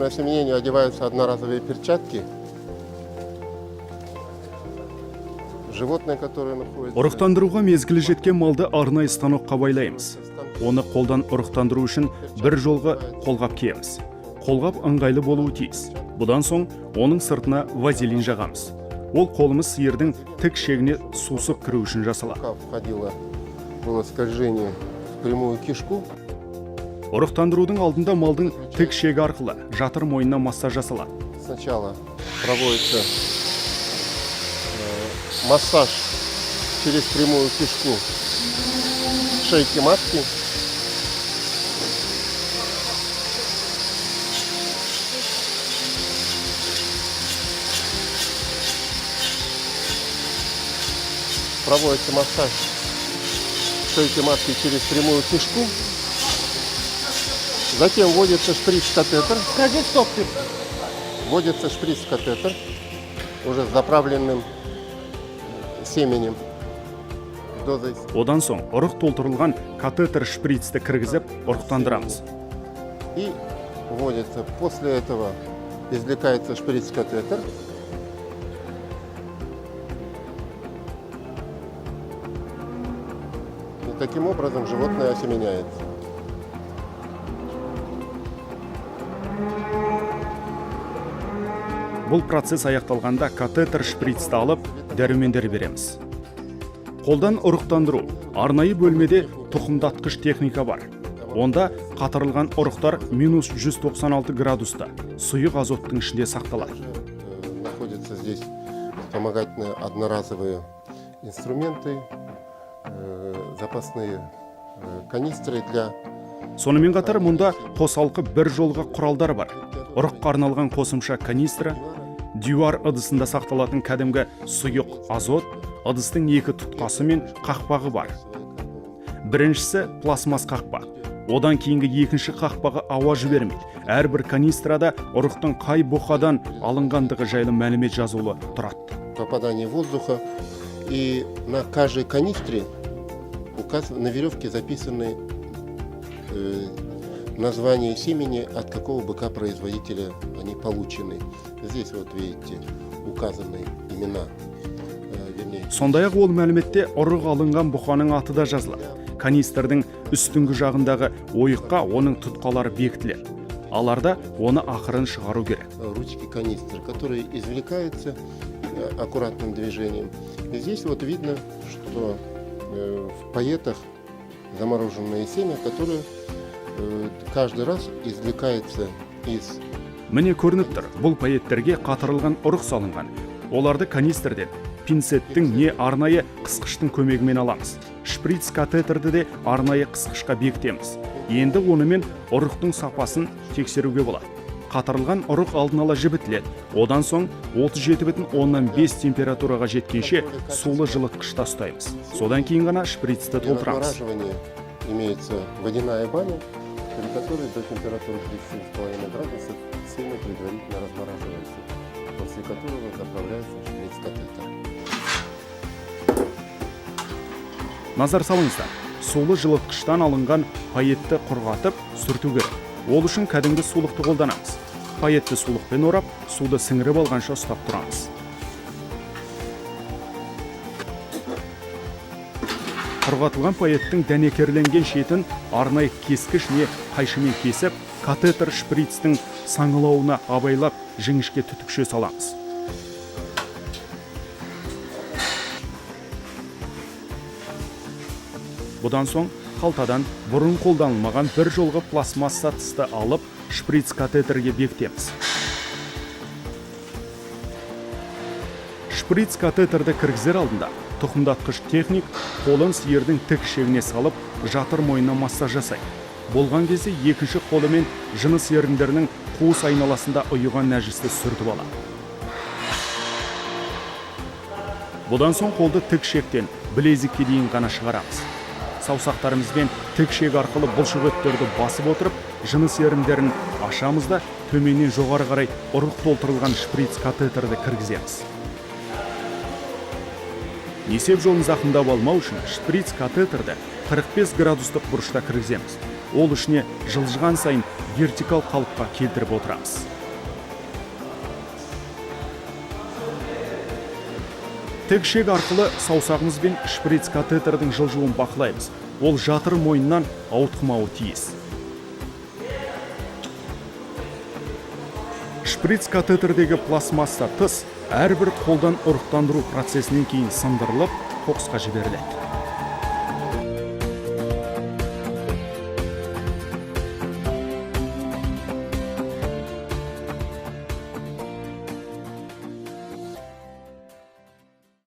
Искусственное осеменение одеваются одноразовые перчатки. Животное, которое находится... Ұрықтандыруға мезгілі жеткен малды арнайы станокқа байлаймыз. Оны қолдан ұрықтандыру үшін бір жолғы қолғап киеміз. Қолғап ыңғайлы болуы тиіс. Бұдан соң оның сыртына вазелин жағамыз. Ол қолымыз сиырдың тік ішегіне сусып кіру үшін жасалады. Рука входила, было скольжение в прямую кишку. Ұрықтандырудың алдында малдың тік ішегі арқылы жатыр мойнына массаж жасалады. Сначала проводится массаж через прямую кишку шейки матки. Проводится массаж шейки матки через прямую кишку. Затем вводится шприц-катетер. Скажи стоп ты. Вводится шприц-катетер уже с заправленным семенем. Дозой Одан соң ұрық толтырылған катетер шприцті кіргізіп, ұрықтандырамыз. И вводится. После этого извлекается шприц-катетер. И таким образом животное осеменяется. Бұл процесс аяқталғанда катетер шприцті алып, дәрумендер береміз. Қолдан ұрықтандыру. Арнайы бөлмеде тұқымдатқыш техника бар. Онда қатырылған ұрықтар минус 196 градуста сұйық азоттың ішінде сақталады. Находятся здесь вспомогательные одноразовые инструменты, запасные канистры для Сонымен қатар мұнда қосалқы бір жолғы құралдар бар. Ұрыққа арналған қосымша канистра, дьюар ыдысында сақталатын кәдімгі сұйық азот, ыдыстың екі тұтқасы мен қақпағы бар. Біріншісі пластмасс қақпақ. Одан кейінгі екінші қақпағы ауа жібермейді. Әрбір канистрада ұрықтың қай бұқадан алынғандығы жайлы мәлімет жазулы тұрады. Попадание воздуха. И на каждой канистре на веревке записаны название семени, от какого быка-производителя они получены. Здесь вот видите указаны имена, вернее, Сондай-ақ ол мәліметте ұрық алынған бұқаның аты да жазылады. Канистрдің үстіңгі жағындағы ойыққа оның тұтқалары бекітіледі. Аларда оны ақырын шығару керек. Ручки канистры, которые извлекаются аккуратным движением. И здесь вот видно, что в пайетах замороженное семя, которое каждый раз извлекается из Міне, көрініп тұр, бұл пайеттерге қатырылған ұрық салынған. Оларды канистрден пинцеттің не арнайы қысқыштың көмегімен аламыз. Шприц катетерді де арнайы қысқышқа бекітеміз. Енді онымен ұрықтың сапасын тексеруге болады. Қатырылған ұрық алдын ала жібітіледі. Одан соң 37,5 температураға жеткенше сулы жылытқышта ұстаймыз. Содан кейін ғана шприцті Для толтырамыз. Размораживания имеется водяная баня, при которой до температуры 37,5 градусов семя предварительно размораживается, после которого заправляется шприц-катетер. Назар салыңыздар, сулы жылытқыштан алынған пайетті құрғатып, сүрту керек. Ол үшін кәдімгі сулықты қолданамыз. Пайетті сулықпен орап, суды сіңіріп алғанша ұстап тұрамыз. Құрғатылған пайеттің дәнекерленген шетін арнайы кескіш не қайшымен кесіп, катетер шприцтің саңылауына абайлап жіңішке түтікше саламыз. Бұдан соң қалтадан бұрын қолданылмаған бір жолғы пластмасса тысты алып, шприц катетерге бекітеміз. Шприц катетерді кіргізер алдында тұқымдатқыш техник қолын сиырдың тік ішегіне салып, жатыр мойнына массаж жасайды. Болған кезде екінші қолымен жыныс еріндерінің қуыс айналасында ұйыған нәжісті сүртіп алады. Бұдан соң қолды тік ішектен білезікке дейін ғана шығарамыз. Саусақтарымызбен тік ішек арқылы бұлшық еттерді басып отырып, жыныс еріндерін ашамыз да, төменнен жоғары қарай ұрық толтырылған шприц катетерді кіргіземіз. Несеп жолын зақымдап алмау үшін шприц катетерді 45 градустық бұрышта кіргіземіз. Ол ішіне жылжыған сайын вертикал қалыпқа келтіріп отырамыз. Тік ішек арқылы саусағымызбен шприц катетердің жылжуын бақылаймыз. Ол жатыр мойнынан ауытқымауы тиіс. Шприц катетердегі пластмасса тыс әрбір қолдан ұрықтандыру процесінен кейін сындырылып, қоқысқа жіберіледі.